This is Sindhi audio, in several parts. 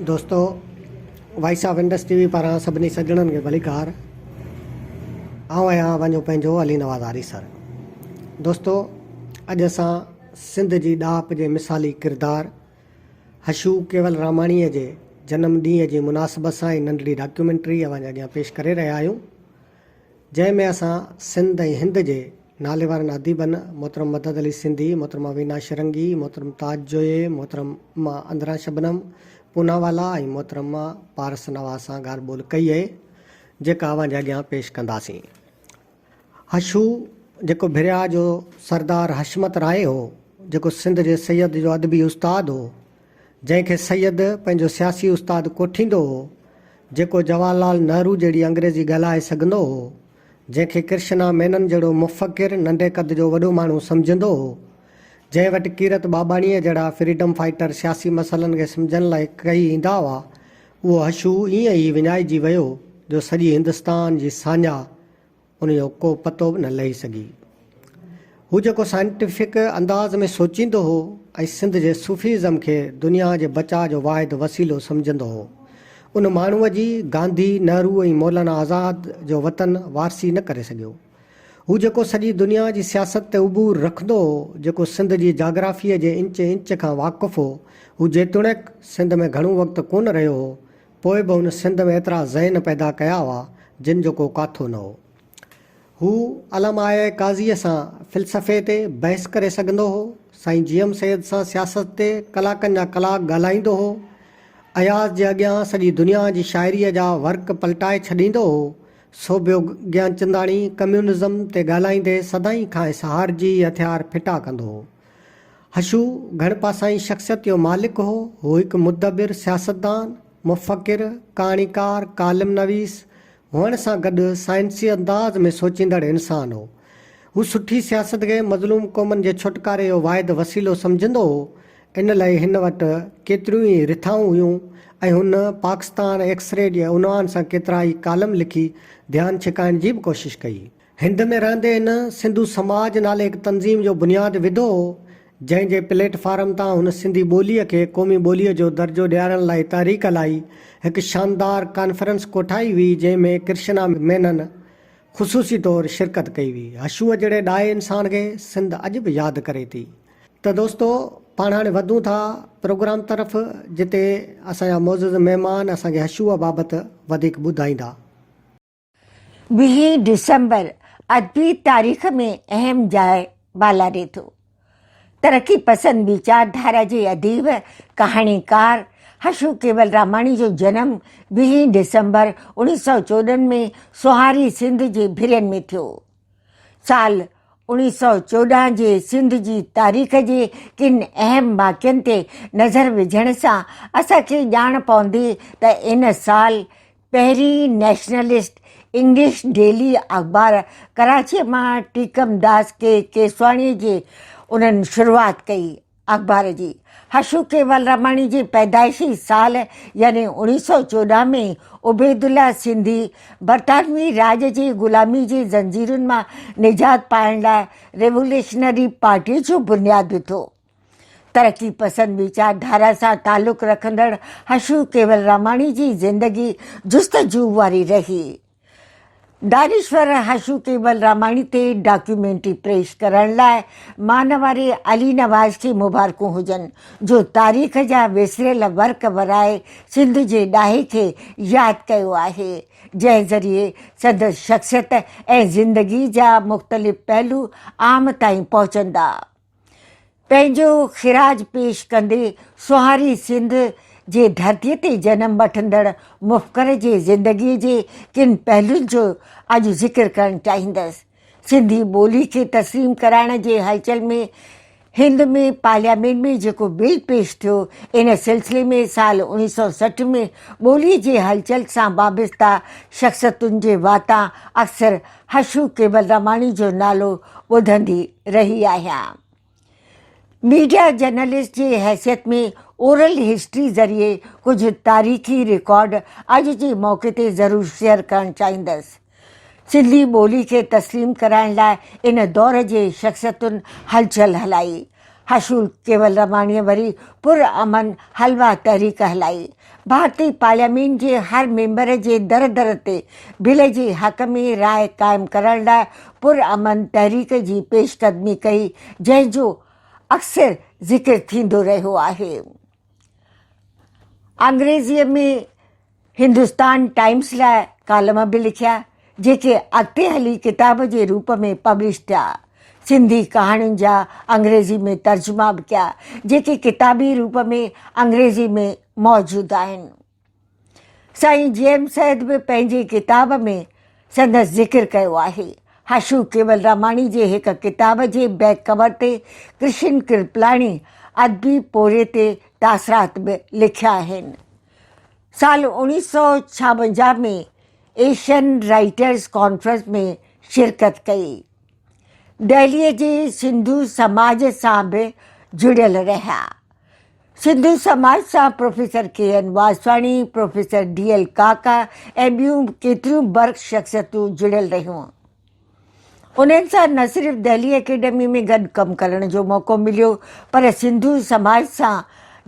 دوستو voice of Indus T V پاران سڀني سڄڻن کي ڀليڪار. آئون آهيان اوهان جو پنهنجو علي نواز آريسر. دوستو اڄ اسان سنڌ جي ڏاهپ جي مثالي ڪردار حشو ڪيول راماڻيء جي جنم ڏينهن جي مناسبت سان هي ننڍڙي ڊاڪيومينٽري اوهان جي اڳيان پيش ڪري رهيا آهيون. جنهن ۾ اسان سنڌ ۽ هند جي ناليوارن اديبن محترم مدد علي سنڌي، محترمه وينا شرنگي، محترم تاج جويي، محترمه اندرا شبنم پوناوالا ۽ محترمه پارس نواز سان ڳالهه ٻولهه ڪئي اهي، جيڪا اوهان جي اڳيان پيش ڪنداسين. حشو جيڪو ڀريا جو سردار حشمت راء هو، جيڪو سنڌ جي سيد جو ادبي استاد هو، جنهن کي سيد پنهنجو سياسي استاد ڪوٺيندو هو، جيڪو جواهر لال نهرو جهڙي انگريزي ڳالهائي سگهندو هو، جنهن کي ڪرشنا مينن جهڙو مفڪر ننڍي قد جو وڏو ماڻهو سمجهندو هو، جنهن وٽ ڪيرت ٻاٻاڻيء جهڙا فريڊم فائٽر سياسي مسئلن کي سمجهڻ لاء ڪهي ايندا هئا، اهو حشو ائين ئي وڃائجي ويو جو سڄي هندستان جي ساڃاهه ان جو ڪو پتو به نه لهي سگهي. هو جيڪو سائنٽيفڪ انداز ۾ سوچيندو هو ۽ سنڌ جي صوفي ازم کي دنيا جي بچاء جو واحد وسيلو سمجهندو هو، ان ماڻهوء جي گانڌي، نهرو ۽ مولانا آزاد جو وطن وارثي نه ڪري سگهيو. هو جيڪو سڄي دنيا جي سياست تي عبور رکندو هو، جيڪو سنڌ جي جاگرافيء جي انچ انچ کان واقف هو، هو جيتوڻيڪ سنڌ ۾ گهڻو وقت ڪونه رهيو هو، پوء به هن سنڌ ۾ ايترا ذهن پيدا ڪيا هئا، جن جو ڪو ڪاٿو نه هو. هو علامه آء آء قاضيء سان فلسفي تي بحث ڪري سگهندو هو، سائين جي ايم سيد سان سياست تي ڪلاڪن جا ڪلاڪ ڳالهائيندو هو، اياز جي اڳيان سڄي دنيا جي شاعريء جا ورق پلٽائي ڇڏيندو هو، سوڀيو گيانچنداڻي ڪميونزم تي ڳالهائيندي سدائين کانئس هارجي هٿيار ڦٽا ڪندو هو. حشو گهڻ پاسائين شخصيت جو مالڪ هو. هو هڪ مدبر سياستدان، مفڪر، ڪهاڻيڪار، ڪالم نويس هئڻ سان گڏ سائنسي انداز ۾ سوچيندڙ انسان هو. هو سٺي سياست کي مظلوم قومن جي ڇوٽڪاري جو واحد وسيلو سمجهندو هو. ان لئه هن وٽ ڪيتريون ئي رٿائون هيون ۽ هن پاڪستان ايڪسري جي عنوان سان ڪيترائي ڪالم لکي ڌيان ڇڪائڻ جي به ڪوشش ڪئي. هند ۾ رهندي هن سنڌو سماج نالي هڪ تنظيم جو بنياد وڌو هو، جنهن جي پليٽ فارم تان هن سنڌي ٻوليء کي قومي ٻوليء جو درجو ڏيارڻ لاء تحريڪ هلائي، هڪ شاندار ڪانفرنس ڪوٺائي هئي، جنهن ۾ ڪرشنا مينن خصوصي طور شرڪت ڪئي هئي. حشوء جهڙي ڏاهي انسان کي سنڌ اڄ به ياد ڪري ٿي. ته دوستو پاڻ هاڻي وڌون ٿا پروگرام طرف، جتي اسان جا معزز مهمان اسان کي حشوء بابت وڌيڪ ٻڌائيندا. ويهين ڊسمبر ادبي تاريخ ۾ اهم جاء والاري ٿو. ترقي پسند ويچار ڌارا جي اديب، ڪهاڻيڪار حشو ڪيولراماڻي جو جنم ويهين ڊسمبر اوڻيهه سئو چوڏهن ۾ سونهاري سنڌ جي ڀرين ۾ ٿيو. سال اوڻيهه سئو 14 جي سنڌ جي تاريخ جي ڪن اهم واقعن تي نظر وجهڻ سان اسان کي ڄاڻ پوندي ته ان سال پهرين نيشنلسٽ انگلش ڊيلي اخبار ڪراچيء مان ٽيڪم داس ڪي ڪيسواڻيء جي انهن شروعات ڪئي. اخبار جي حشو ڪيولراماڻي جي پيدائشي سال يعني اوڻيهه سئو 14 ۾ عبيدالله سنڌي برطانوي راڄ جي غلامي جي زنجيرن مان نجات پائڻ لاء ريوليشنري پارٽيء جو بنياد وڌو. ترقي پسند ويچار ڌارا سان تعلق رکندڙ حشو ڪيولراماڻي جي زندگي جستجو واري رهي. دانشور حشو ڪيولراماڻي تي ڊاڪيومينٽري پيش ڪرڻ لاء مانواري علي نواز کي مبارڪون هجن جو تاريخ جا وسريل ورق ورائي سنڌ جي ڏاهي کي ياد ڪيو آهي جنهن ذريعي سندس شخصيت ۽ زندگي جا مختلف پهلو عام تائين پهچندا. پنهنجو خراج پيش ڪندي سونهاري سنڌ جي ڌرتي تي جنم وٺندڙ مفڪر جي زندگي جي ڪن پهلوئن جو اڄ ذڪر ڪرڻ چاهيندس. سنڌي ٻولي کي تسليم ڪرائڻ جي هلچل ۾ هند ۾ پارليامينٽ ۾ جيڪو بل پيش ٿيو ان سلسلي ۾ سال اوڻيهه سئو 60 ۾ ٻولي جي هلچل سان وابسته شخصيتن جي واتان اڪثر حشو ڪيولراماڻي جو نالو ٻڌندي رهي آهيان. ميڊيا جرنلسٽ جي حيثيت ۾ اورل هسٽري ذريعي ڪجهه تاريخي رڪارڊ اڄ جي موقعي تي ضرور شيئر ڪرڻ چاهيندس. سنڌي ٻولي کي تسليم ڪرائڻ لاء ان دور جي شخصيتن هلچل هلائي. حشو ڪيولراماڻيء وري پر امن حلوا تحريڪ هلائي. ڀارتي پارليامينٽ جي هر ميمبر جي در در تي بل جي حق ۾ راء قائم ڪرڻ لاء پر امن تحريڪ جي پيش قدمي ڪئي، جنهن جو اڪثر ذڪر ٿيندو رهيو آهي. انگريزيء ۾ هندستان ٽائيمز لاء ڪالم به لکيا، جيڪي اڳتي هلي ڪتاب جي روپ ۾ پبلش ٿيا. سنڌي ڪهاڻين جا انگريزي ۾ ترجما به ڪيا، جيڪي ڪتابي روپ ۾ انگريزي ۾ موجود آهن. سائين جي ايم سيد به پنهنجي ڪتاب ۾ سندس ذڪر ڪيو آهي. حشو ڪيولراماڻي جي هڪ ڪتاب جي بيڪ ڪور تي ڪرشن ڪرپلاڻي ادبي پورهيي تي تاثرات به لکيا آهن. سال 1956 ۾ ايشين رائيٽرز ڪانفرنس ۾ شرڪت ڪئي. دهليء جي سنڌو سماج سان به جڙيل رهيا. سنڌو سماج سان professor K N Vaswani, professor D L Kaka ۽ ٻيون ڪيتريون برک شخصيتون جڙيل رهيون. انهن سان نه صرف دهلي اڪيڊمي ۾ گڏ ڪم ڪرڻ جو موقعو مليو پر سنڌو سماج سان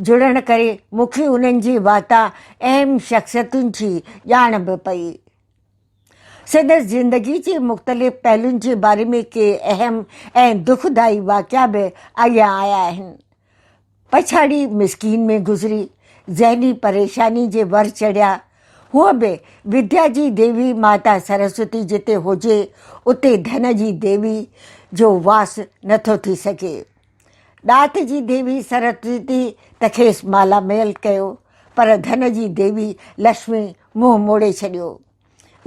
جڙڻ ڪري مون کي انهن جي واتان اهم شخصيتن جي ڄاڻ به پئي. سندس زندگي جي مختلف پهلوئن جي باري ۾ ڪي اهم ۽ دکدائي واقعا به اڳيان آيا آهن. پڇاڙي مسڪين ۾ گذري، ذهني پريشاني جي ور چڙهيا. هونء به وديا جي ديوي ماتا سرسوتي جتي هجي، اتي ڌن جي ديوي جو واس نٿو ٿي سگهي. ڏات جي ديوي سرسوتي ته کيس مالا ميل ڪيو، پر ڌن جي ديوي لڇمي منهن موڙي ڇڏيو.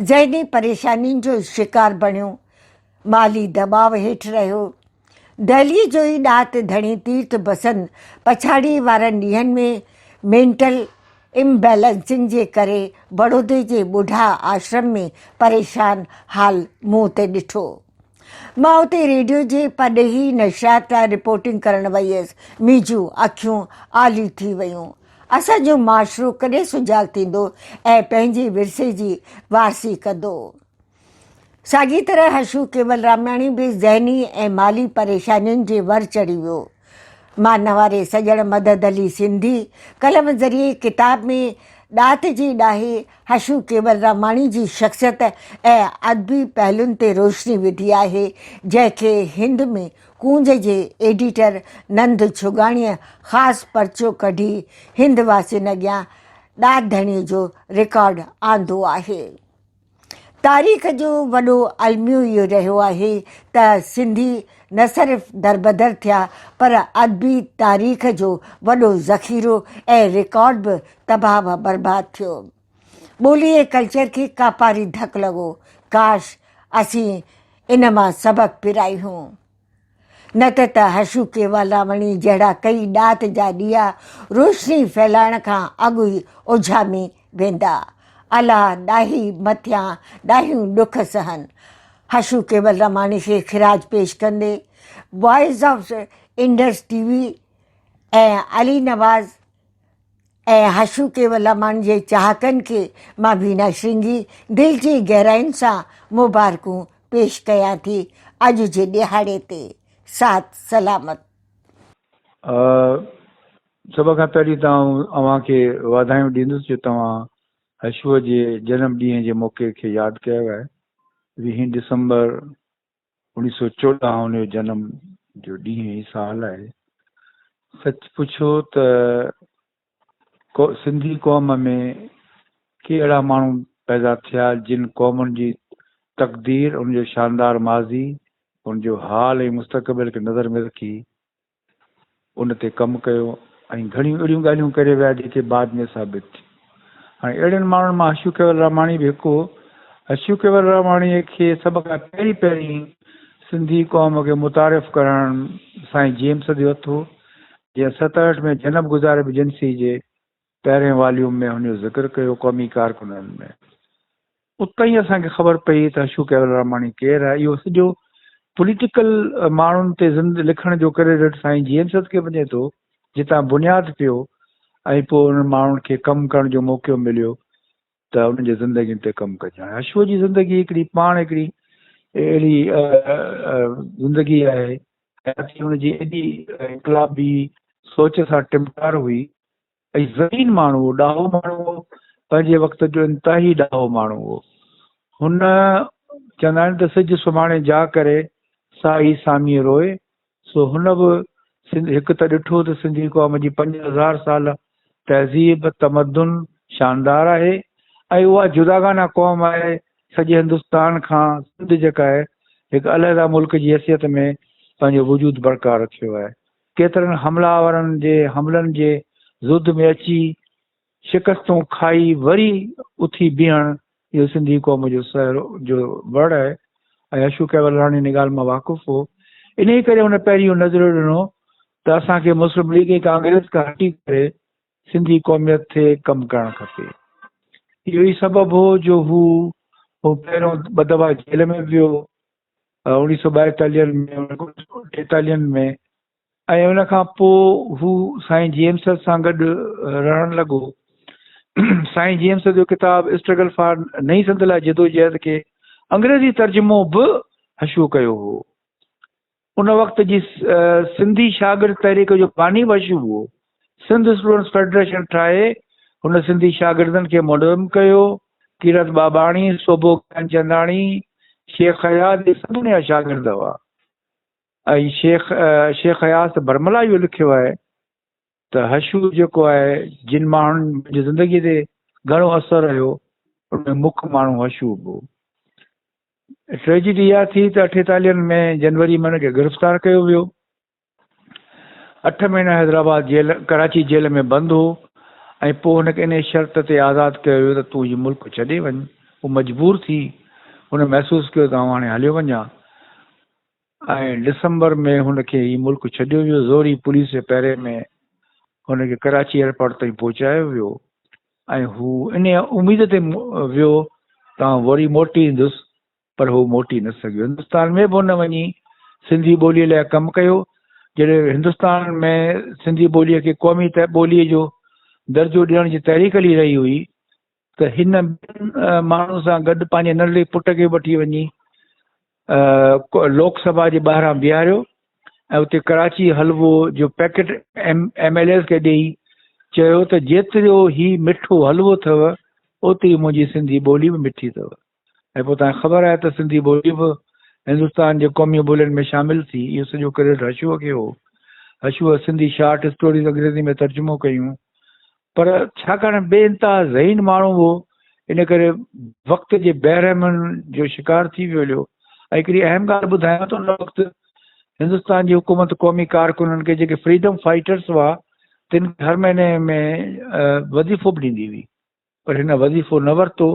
ذهني پريشانين جو شڪار بڻيو. مالي دٻاء هيٺ رهيو. دهليء جو ئي ڏات ڌڻي تيرٿ بسنت پڇاڙيء وارن ڏينهن ۾ مينٽل امبيلنسنگ جي ڪري بڙودي جي ٻڍا آشرم ۾ پريشان حال منهن تي ڏٺو. مان اتي ريڊيو جي پرڏيهي نشريات لاء رپورٽنگ ڪرڻ وئي هيس. منهنجون اکيون آليون ٿي ويون. اسان جو معاشرو ڪڏهن سجاڳ ٿيندو ۽ پنهنجي ورثي جي وارثي ڪندو؟ ساڳي طرح حشو ڪيولراماڻي به ذهني ۽ مالي پريشانين جي ور چڙهي ويو. مانواري سڄڻ مدد علي سنڌي قلم ذريعي ڪتاب ۾ ڏات جي ڏاهي حشو ڪيولراماڻي جي شخصيت ۽ ادبي پهلوئن تي روشني وڌي آهي، جنهن کي هند ۾ ڪونج جي ايڊيٽر نند ڇڳاڻيء خاص پرچو ڪڍي هند واسين اڳيان ڏات ڌڻيء جو رڪارڊ آندو آهي. تاريخ جو وڏو الميو اهو رهيو آهي ته سنڌي نه صرف دربدر ٿيا پر ادبي تاريخ جو وڏو ذخيرو ۽ رڪارڊ به تباهه و برباد ٿيو. ٻولي ۽ ڪلچر کي ڪاپاري ڌڪ لڳو. ڪاش اسين ان مان سبق پرايون. نه ته ته حشو ڪيوالراوڻي جهڙا ڪئي ڏات جا ڏيئا روشني ڦهلائڻ کان اڳ ئي اجهامي ويندا. الا ڏاهي مٿيان ڏاهيون ڏک سهن. حشو ڪيولراماڻي کي خراج پيش ڪندي voice of Indus T V ۽ Ali Nawaz ۽ Hashu Kewalramani جي چاهڪن کي مان وينا شرنگي دل جي گهراين سان مبارڪون پيش ڪيان ٿي اڄ جي ڏهاڙي تي. ساٿ سلامت. سڀ کان پهرين ته آئون اوهان کي واڌايون ڏيندس جو توهان حشوء جي جنم ڏينهن جي موقعي کي ياد ڪيو آهي. ويهين ڊسمبر 1914 هن جو جنم جو ڏينهن ۽ سال آهي. سچ پڇو ته سنڌي قوم ۾ ڪي اهڙا ماڻهو پيدا ٿيا جن قومن جي تقدير، ان جو شاندار ماضي، ان جو حال ۽ مستقبل کي نظر ۾ رکي ان تي ڪم ڪيو ۽ گهڻيون اهڙيون ڳالهيون ڪري ويا جيڪي بعد ۾ ثابت ٿيون. هاڻي اهڙن ماڻهن مان حشو ڪيولراماڻي به هڪ هو. حشو ڪيولراماڻيء کي سڀ کان پهرين پهرين سنڌي قوم کي متعارف ڪرائڻ سائين جي ايم سيد جو هٿ هو، جنهن 67 ۾ جنم گذاري به جنسي جي پهرين واليوم ۾ هن جو ذڪر ڪيو قومي ڪارڪنن ۾. اتان ئي اسان کي خبر پئي ته اشوڪ ڪيولراماڻي ڪير آهي. اهو سڄو پوليٽيڪل ماڻهن تي زند لکڻ جو ڪريڊٽ سائين جي ايم سيد کي وڃي ٿو، جتان بنياد پيو ۽ پوء انهن ماڻهن کي ڪم ڪرڻ جو موقعو مليو ته انهن جي زندگين تي ڪم ڪجي. هاڻي اشوء جي زندگي هڪڙي پاڻ هڪڙي اهڙي زندگي آهي. حياتي هن جي ايڏي انقلابي سوچ سان ٽمٽار هئي ۽ ذهين ماڻهو هو، ڏاهو ماڻهو هو، پنهنجي وقت جو انتهائي ڏاهو ماڻهو هو. هن چوندا آهن ته سج سمهاڻي جا ڪري، سا ئي ساميء روئي، سو هن به سنڌ هڪ ته ڏٺو ته سنڌي قوم جي 5000 ساله تهذيب، تمدن شاندار آهي ۽ اها جداگانه قوم آهي، سڄي هندستان کان سنڌ جيڪا آهي هڪ علحده ملڪ جي حيثيت ۾ پنهنجو وجود برقرار رکيو آهي. ڪيترن حمله آورن جي حملن جي زد ۾ اچي شڪستون کائي وري اٿي بيهڻ اهو سنڌي قوم جو سهرو جو وڙ آهي ۽ اشو ڪيولراڻي ان ڳالهه مان واقف هو. انهيء ڪري هن پهرين اهو نظريو ڏنو ته اسان کي مسلم ليگ ۽ ڪانگريس کان هٽي ڪري سنڌي قوميت تي ڪم ڪرڻ کپي. اهو ئي سبب هو جو هو پهريون ٻه دفعا جيل ۾ به ويو اوڻيهه سو ٻائيتاليهن ۾ ٽيتاليهن ۾ ۽ ان کان پوء هو سائين جي ايم سيد سان گڏ رهڻ لڳو. سائين جي ايم سيد جو ڪتاب اسٽرگل فار نئين سنڌ لاء جدوجهد کي انگريزي ترجمو به حشو ڪيو هو. ان وقت جي سنڌي شاگرد تحريڪ جو باني به حشو هو. سنڌ اسٽوڊنٽس فيڊريشن ٺاهي هن سنڌي شاگردن کي منظم ڪيو. ڪيرت ٻاٻاڻي، سوڀو گيانچنداڻي، شيخ اياز اهي سڀ ان جا شاگرد هئا ۽ شيخ شيخ اياز ته برملا اهو لکيو آهي ته حشو جيڪو آهي جن ماڻهن جي زندگي تي گهڻو اثر رهيو ان ۾ مک ماڻهو حشو به هو. ٽريجڊي اها ٿي ته اٺيتاليهن ۾ جنوري ۾ هن کي گرفتار ڪيو ويو. اٺ مهينا حيدرآباد جيل، ڪراچي جيل ۾ بند هو ۽ پوء هن کي انهيء شرط تي آزاد ڪيو ويو ته تون هي ملڪ ڇڏي وڃ. هو مجبور ٿي هن محسوس ڪيو ته آئون هاڻي هليو وڃان ۽ ڊسمبر ۾ هن کي هي ملڪ ڇڏيو ويو. زوري پوليس جي پهري ۾ هن کي ڪراچي ايئرپورٽ تائين پهچايو ويو ۽ هو انهيء اميد تي ويو ته آئون وري موٽي ايندس پر هو موٽي نه سگهيو. هندستان ۾ به هن وڃي سنڌي ٻوليء لاء ڪم ڪيو. جڏهن هندستان ۾ سنڌي ٻوليء کي قومي ٻوليء جو درجو ڏيڻ جي تحريڪ هلي رهي هئي ته هن ٻين ماڻهن سان گڏ پنهنجي ننڍڙي پٽ کي وٺي وڃي لوڪ سڀا جي ٻاهران بيهاريو ۽ اتي ڪراچي حلوو جو پيڪيٽ ايم ايل ايز کي ڏيئي چيو ته جيترو هي مٺو حلوو اٿو اوتري منهنجي سنڌي ٻولي به مٺي اٿو. ۽ پوء توهان کي خبر آهي ته سنڌي ٻولي به هندستان جي قومي ٻولين ۾ شامل ٿي. اهو سڄو ڪريڊٽ حشوء کي هو. حشوء سنڌي شارٽ اسٽوريز انگريزي ۾ ترجمو ڪيون. پر ڇاڪاڻ بي انتها ذهين ماڻهو هو، ان ڪري وقت جي بيرحمين جو شڪار ٿي ويو هليو. ۽ هڪڙي اهم ڳالهه ٻڌايان ته ان وقت هندستان جي حڪومت قومي ڪارڪنن کي جيڪي فريڊم فائٽرس هئا، تن کي هر مهيني ۾ وظيفو به ڏيندي هئي. پر هن وظيفو نه ورتو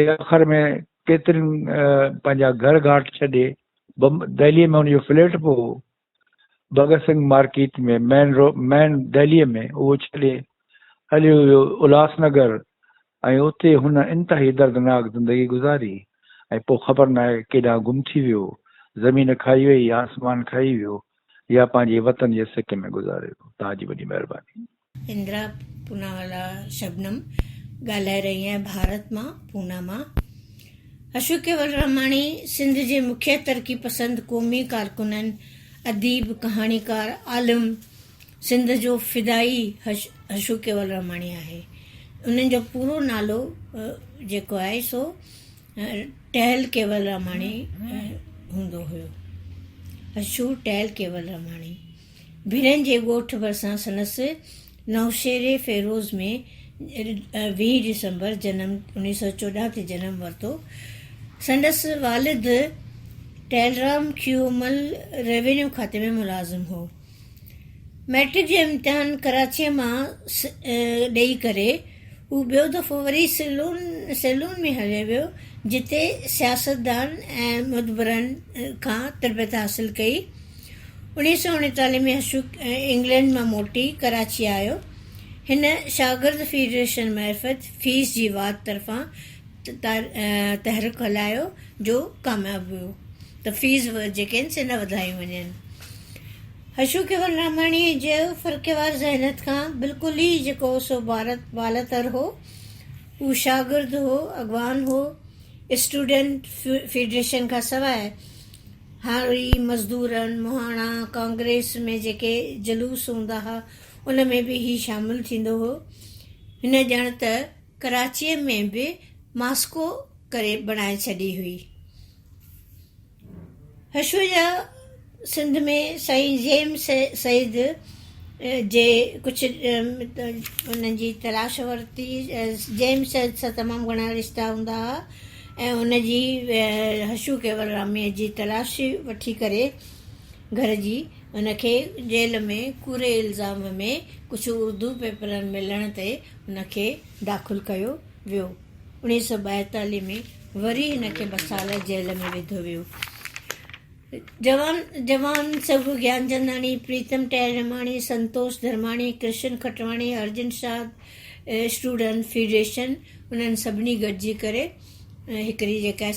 ۽ آخر ۾ ڪيترين پنهنجا گهر گهاٽ ڇڏي دهليء ۾ هن جو فليٽ به هو ڀڳت سنگهه مارڪيٽ ۾ مين رو مين دهليء ۾ اهو ڇڏي هليو ويو الهاس نگر ۽ اتي هن انتهائي دردناڪ زندگي گذاري ۽ پوء خبر ناهي ڪيڏانهن گم ٿي ويو زمين کائي وئي آسمان کائي ويو يا پنهنجي وطن جي سڪ ۾ گذاري ويو. توهان جي وڏي مهرباني. اندرا پوناوالا شبنم ڳالهائي رهي آهيان ڀارت مان پونا مان. اشوڪ ڪيولراماڻي سنڌ جي مکيه ترقي پسند قومي ڪارڪنن، اديب، ڪهاڻيڪار، عالم، سنڌ جو فدائي اشوڪ ڪيولراماڻي آهي. انهن جو پورو نالو جيڪو آهي سو ٽهل ڪيولراماڻي هوندو هيو. اشو ٽهل ڪيولراماڻي. ڀيرن جي ڳوٺ ڀرسان سندس نوشهري فيروز ۾ 20 ڊسمبر جنم 1914 تي جنم ورتو. سندس والد ٽيلرام کيومل روينيو کاتي ۾ ملازم هو. مئٽرڪ جو امتحان ڪراچيء مان ڏئي ڪري هو ٻيو دفعو وري سيلون سيلون ۾ هليو ويو جتي سياستدان ۽ مدبرن کان تربيت حاصل ڪئي. 1939 ۾ حشو انگلينڊ مان موٽي ڪراچي آيو. هن شاگرد فيڊريشن معرفت فيس جي واڌ طرفان تحرڪ هلايو جو ڪامياب ويو ته فيس جيڪي آهن سي نه وڌايون وڃن. حشو ڪيولراماڻي جو فرقيوار ذهنيت کان بلڪل ئي جيڪو سو بالاتر هو. هو شاگرد هو، اڳواڻ هو. اسٽوڊنٽ فيڊريشن کان سواء هاري، مزدورن، مهاڻا، ڪانگريس ۾ جيڪي جلوس هوندا ها، ان ۾ به هي شامل ٿيندو هو. هن ڄڻ ته ڪراچيء ۾ به ماسڪو ڪري بڻائي ڇڏي هئي. حشوء جا سنڌ ۾ سائين جي ايم سيد جي ڪجهه انهن جي تلاش ورتي. جي ايم سيد سان تمام گهڻا رشتا هوندا هئا ۽ ان جي حشو ڪيولراميء جي تلاش وٺي ڪري گهر جي ان کي جيل ۾ ڪوڙي الزام ۾ ڪجهه اردو پيپرن ملڻ تي ان کي داخل ڪيو ويو. 1942 ۾ وري هن کي ٻه سال جيل ۾ وڌو ويو. جوان جوان سڀ گيانچنداڻي، پريتم ٽهلراماڻي، سنتوش ڌرماڻي، ڪرشن کٽواڻي، ارجن شاد اسٽوڊنٽ فيڊريشن انهن سڀني گڏجي ڪري هڪڙي جيڪا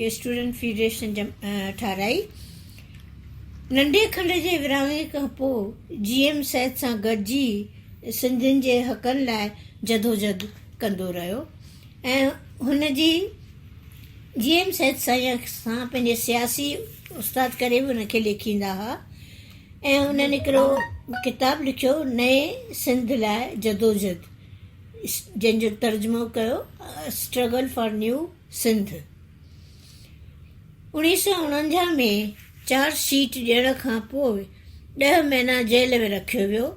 اسٽوڊنٽ فيڊريشن ٺاهرائي. ننڍي کنڊ جي ورهاڱي کان پوء جي ايم سيد سان گڏجي سنڌين جي حقن لاء جدوجھد ڪندو رهيو ۽ هن جي جي ايم سيد سائين سان پنهنجي سياسي استاد ڪري به هن کي ليکيندا هئا ۽ انهن هڪڙو ڪتاب لکيو نئين سنڌ لاء جدوجھد جنهن جو ترجمو ڪيو struggle for new Sindh. 1949 ۾ charge sheet ڏيڻ کان پوء ڏهه مهينا جيل ۾ رکيو ويو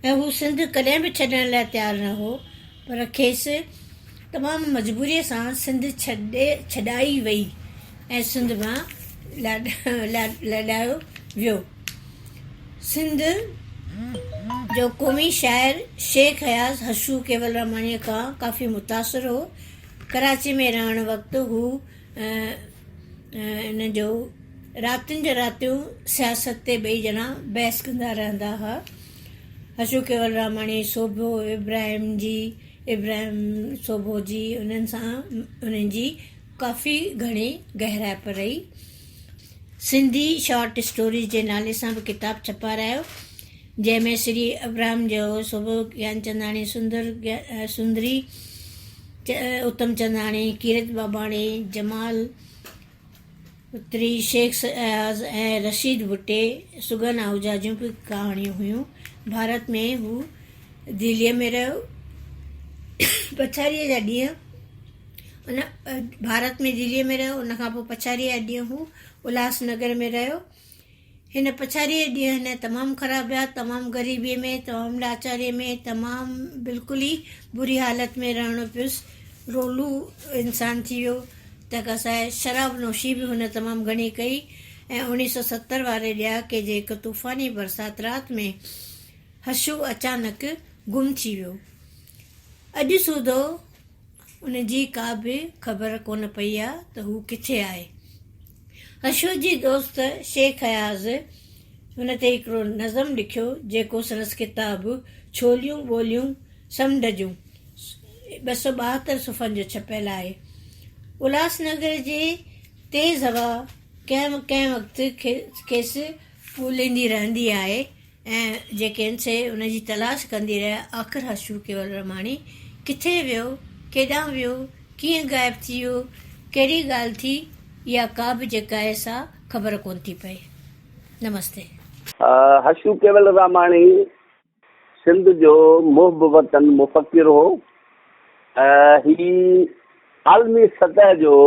۽ هو سنڌ ڪڏهن به ڇڏڻ لاء تيار نه هو پر کيس تمام مجبوريء سان سنڌ ڇڏي ڇڏائي وئي ۽ سنڌ مان لڏايو ويو. سنڌ جو قومي شاعر شيخ اياز حشو ڪيولراماڻيء کان ڪافي متاثر هو. ڪراچي ۾ رهڻ وقت هو ان جو راتين جو راتيون سياست تي ٻئي ڄڻا بحث ڪندا رهندا هئا. حشو ڪيولراماڻي، سوڀو ابراهيم جي، ابراهيم سوڀو جي انهن سان انهن جي ڪافي گهڻي گهرائپ رهي. سنڌي شارٽ اسٽوريز جي نالي سان به ڪتاب ڇپارايو، جنهن ۾ شري ابراهم جو، سوڀو گيانچنداڻي، سندر سندري، اتم چنداڻي، ڪيرت ٻاٻاڻي، جمال اتري، شيخ اياز ۽ رشيد ڀٽي، سگن آهوجا جون به ڪهاڻيون هيون. ڀارت ۾ هو دهليء ۾ رهيو. پڇاڙيء جا ڏينهن ان ڀارت ۾ دهليء ۾ رهيو. ان کان پوء پڇاڙيء جا ڏينهن هو الهاس نگر ۾ رهيو. هن پڇاڙيء جا ڏينهن هن تمام خراب ويا، تمام غريبيء ۾، تمام لاچاريء ۾، تمام بلڪل ئي بري حالت ۾ رهڻو پيس. رولو انسان ٿي ويو. تنهن کان سواء شراب نوشي به هن تمام گهڻي ڪئي ۽ 1970 واري ڏهاڪي جي هڪ طوفاني برسات رات ۾ حشو اچانڪ گم ٿي ويو. اڄ سوڌو ان جي ڪا به خبر ڪونه پئي آ ته هو ڪٿي آهي. حشو جي دوست شيخ اياز هن تي هڪڙو نظم لکيو جيڪو سندس ڪتاب ڇوليون ٻوليون سمنڊ جون 272 صفحن جو ڇپيل آهي. الهاس نگر جي تيز هوا ڪنهن ڪنهن وقت کيس ٻوليندي رهندي آهي. ۽ جيڪي آهن سي ان جي تلاش ڪندي رهيا، آخر حشو ڪيولراماڻي ڪٿي ويو، ڪيڏانهن ويو، ڪيئن غائب ٿي ويو، ڪهڙي ڳالهه ٿي، اها ڪا به جيڪا آهي سا خبر ڪونه ٿي پئي. نمستي. حشو ڪيولراماڻي سنڌ جو محب وطن مفڪر هو. هي عالمي سطح جو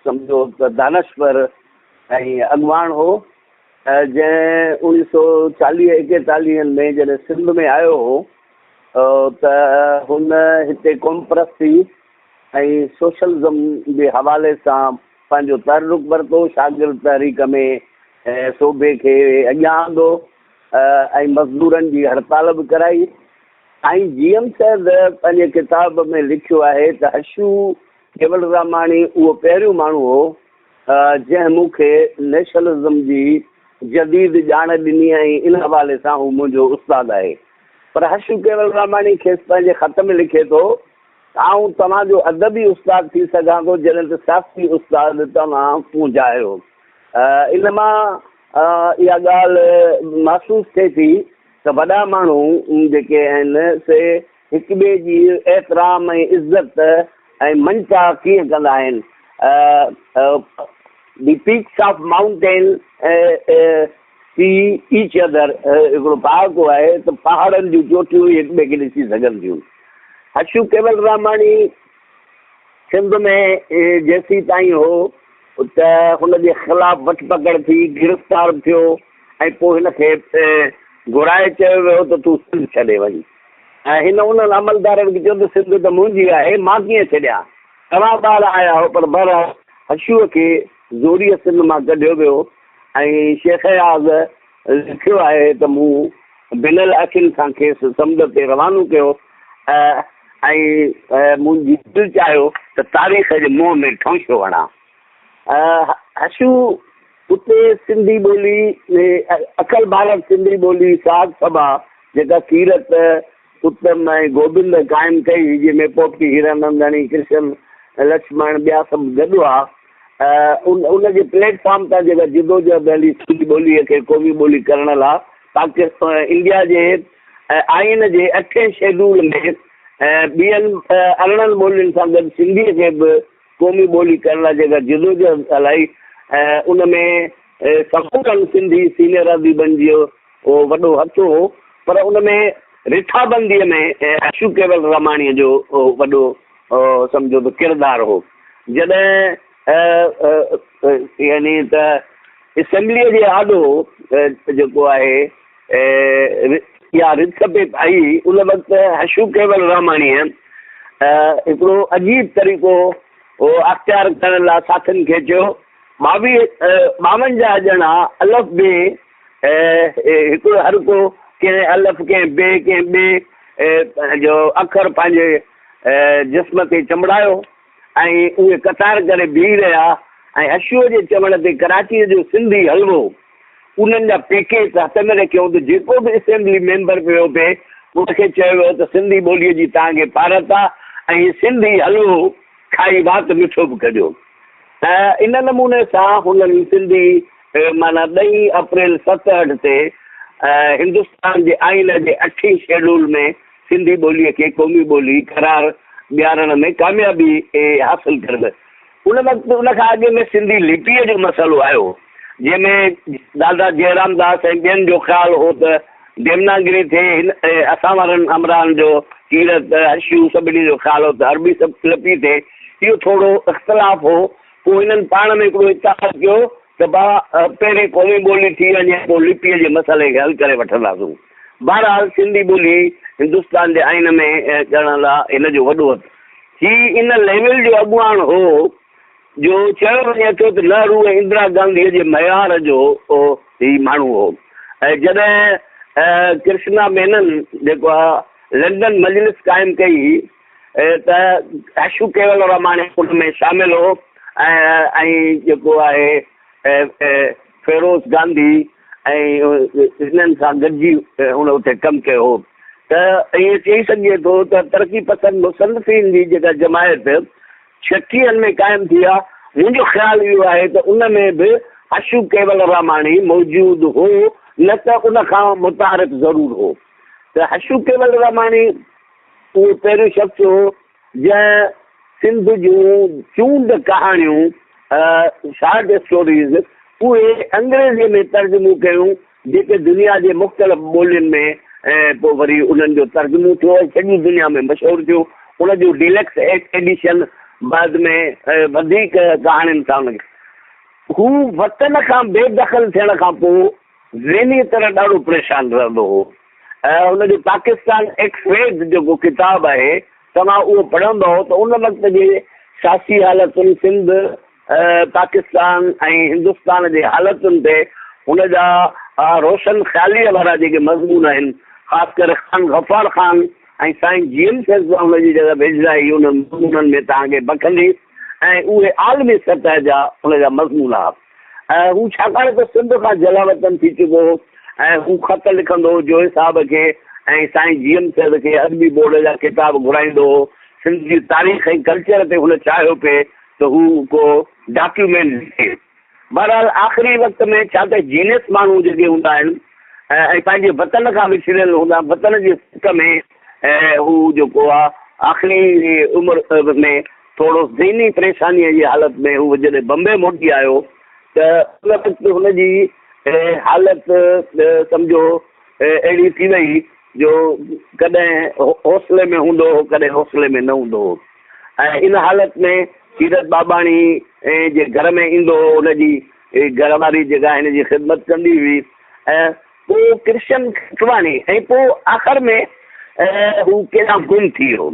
سمجهو ته دانشور ۽ اڳواڻ هو. جنهن اوڻيهه سو چاليهه ايڪيتاليهن ۾ جڏهن سنڌ ۾ آيو هو ته هن هتي قومپرستي ۽ سوشلزم جي حوالي سان پنهنجو تحرڪ ورتو، شاگرد تحريڪ ۾ صوبي کي اڳيان آندو ۽ مزدورن جي هڙتال به ڪرائي. سائين جي ايم سيد پنهنجي ڪتاب ۾ لکيو آهي ته حشو ڪيولراماڻي اهو پهريون ماڻهو هو جنهن مون کي نيشنلزم جي جديد ڄاڻ ڏني ۽ ان حوالي سان هو منهنجو استاد آهي. پر حشو ڪيولراماڻي کيس پنهنجي خط ۾ لکي ٿو ته آئون توهان جو ادبي استاد ٿي سگهان ٿو جڏهن ته سياسي استاد توهان منهنجا آهيو. ان مان اها ڳالهه محسوس ٿئي ٿي ته وڏا ماڻهو جيڪي آهن سي هڪ ٻئي جي احترام ۽ عزت ۽ مڃتا ڪيئن ڪندا آهن. The peaks of mountain see each other هڪڙو پهاڪو آهي ته پهاڙن جون چوٽيون ئي هڪ ٻئي کي ڏسي سگهن ٿيون. حشو ڪيولراماڻي سنڌ ۾ جيسيتائين هو ته هن جي خلاف وٺ پڪڙ ٿي، گرفتار به ٿيو ۽ پوء هن کي گهرائي چيو ويو ته تون سنڌ ڇڏي وڃ ۽ هن انهن عملدارن کي چيو ته سنڌ ته منهنجي آهي، مان ڪيئن ڇڏيان؟ توهان ٻاهر آيا آهيو پر بهرحال حشوء کي زوريء سنڌ مان ڪڍيو ويو ۽ شيخ اياز لکيو آهي ته مون ڀنل اکين سان کيس سمنڊ تي روانو ڪيو ۽ منهنجي دل چاهيو ته تاريخ جي منهن ۾ ٺونشو هڻان. حشو اتي سنڌي ٻولي اکل ڀارت سنڌي ٻولي ساڌ سڀا جيڪا ڪيرت اتم ۽ گوبند قائم ڪئي هئي، جنهن ۾ پوپٽي هيراننداڻي، ڪرشن لڇمڻ ٻيا سڀ گڏ هئا. ان جي پليٽ فارم تان جيڪا جدوجهد هلي سنڌي ٻوليء کي قومي ٻولي ڪرڻ لا پاڪستان انڊيا جي آئين جي اٺين شيڊول ۾ ٻين 18 ٻولين سان گڏ سنڌيء کي به قومي ٻولي ڪرڻ لا جيڪا جدوجهد هلائي ان ۾ سمورن سنڌي سينئر اديبن جو وڏو هٿ هو پر ان ۾ رٿابنديء ۾ اشو ڪيول راماڻيء جو وڏو سمجهو ته ڪردار هو. جڏهن يعني ته اسيمبليء جي آڏو جيڪو آهي اها رٿ پئي آئي ان وقت حشو ڪيول راماڻيء هڪڙو عجيب طريقو اختيار ڪرڻ لاء ساٿين کي چيو، ٻاويهه 52 ڄڻا الف بي هڪڙو هر ڪو ڪنهن الف ڪنهن بي ڪنهن ٻي جو اکر پنهنجي جسم تي چنبڙايو ۽ اهي قطار ڪري بيهي رهيا ۽ حشوء جي چوڻ تي ڪراچيء جو سنڌي حلوو انهن جا پيڪيٽ هٿ ۾ رکيائون ته جيڪو به اسيمبلي ميمبر پيو پئي ان کي چيو ويو ته سنڌي ٻوليء جي توهان کي پارت آ ۽ هي سنڌي حلوو کائي وات مٺو به ڪجو. ۽ ان نموني سان هنن سنڌي معنيٰ ڏهين اپريل 67 تي هندستان جي آئين جي اٺين شيڊول ۾ سنڌي ٻوليء کي قومي ٻولي قرار ڏيارڻ ۾ ڪاميابي حاصل ڪري ورتي. ان وقت ان کان اڳ ۾ سنڌي لپيء جو مسئلو آيو، جنهن ۾ دادا جئرام داس ۽ ٻين جو خيال هو ته ديوناگري ٿئي، هن اسان وارن همراهن جو، ڪيرت، حشو سڀني جو خيال هو ته عربي لپي ٿئي. اهو ٿورو اختلاف هو. پوء هنن پاڻ ۾ هڪڙو اتحاد ڪيو ته با پهرين قومي ٻولي ٿي وڃي پوء لپيء جي مسئلي کي حل ڪري وٺنداسون. بهرحال سنڌي ٻولي هندستان جي آئين ۾ ڪرڻ لا هن جو وڏو هٿ. هي ان ليول جو اڳواڻ هو جو چيو وڃي ٿو ته نهرو ۽ اندرا گانڌيء جي معيار جو هي ماڻهو هو ۽ جڏهن ڪرشنا مينن جيڪو آ لنڊن مجلس قائم ڪئي هئي ته اشو ڪيولراماڻي ان ۾ شامل هو ۽ جيڪو آهي فيروز گانڌي ۽ انهن سان گڏجي هن اتي ڪم ڪيو هو ته ائين چئي سگهجي ٿو ته ترقي پسند مصنفين جي جيڪا جماعت ڇٽيهن ۾ قائم ٿي آ، منهنجو خيال اهو آهي ته ان ۾ به حشو ڪيولراماڻي موجود هو نه ته ان کان متعارف ضرور هو ته حشو ڪيولراماڻي اهو پهريون شخص هو جنهن سنڌ جون چونڊ ڪهاڻيون، شارٽ اسٽوريز، اهي انگريزيء ۾ ترجمو ڪيون، جيڪي دنيا جي مختلف ٻولين ۾ پوء وري انهن جو ترجمو ٿيو ۽ سڄي دنيا ۾ مشهور ٿيو. ان جو ڊيلڪس ايڊيشن بعد ۾ وڌيڪ ڪهاڻين سان ان کي. هو وطن کان بي دخل ٿيڻ کان پوء ذهني طرح ڏاڍو پريشان رهندو هو ۽ هن جو پاڪستان ايڪس ريز جيڪو ڪتاب آهي توهان اهو پڙهندؤ ته ان وقت جي سياسي حالتن سنڌ، پاڪستان ۽ هندستان جي حالتن تي هن جا روشن خياليء وارا جيڪي مضمون آهن خاص ڪري خان غفار خان ۽ سائين جي ايم سيد سان هن جي جيڪا ويجهڙائي انهن مضمونن ۾ توهان کي بکندي ۽ اهي عالمي سطح جا هن جا مضمون ها. ۽ هو ڇاڪاڻ ته سنڌ کان جلاوطن ٿي چڪو هو ۽ هو خط لکندو هو جويي صاحب کي ۽ سائين جي ايم سيد کي ادبي بورڊ جا ڪتاب گهرائيندو هو. سنڌ جي تاريخ ۽ ڪلچر تي هن چاهيو پئي ته هو ڪو ڊاڪيومينٽ لکي. بهرحال آخري وقت ۾ ڇا ته جينيس ماڻهو جيڪي هوندا آهن ۽ پنهنجي وطن کان وڇڙيل هوندا آهن، وطن جي سڪ ۾ هو جيڪو آهي آخري عمر ۾ ٿورو ذهني پريشانيء جي حالت ۾ هو جڏهن بمبي موٽي آيو ته ان وقت هن جي حالت سمجهو اهڙي ٿي وئي جو ڪڏهن حوصلي ۾ هوندو هو ڪڏهن حوصلي ۾ نه هوندو هو ۽ ان حالت ۾ ڪيرت ٻاٻاڻي جي گهر ۾ ايندو هو ان جي گهر واري جيڪا هن جي خدمت ڪندي هئي ۽ پوء ڪرشن کٽواڻي ۽ پوء آخر ۾ هو ڪيڏانهن گم ٿي ويو.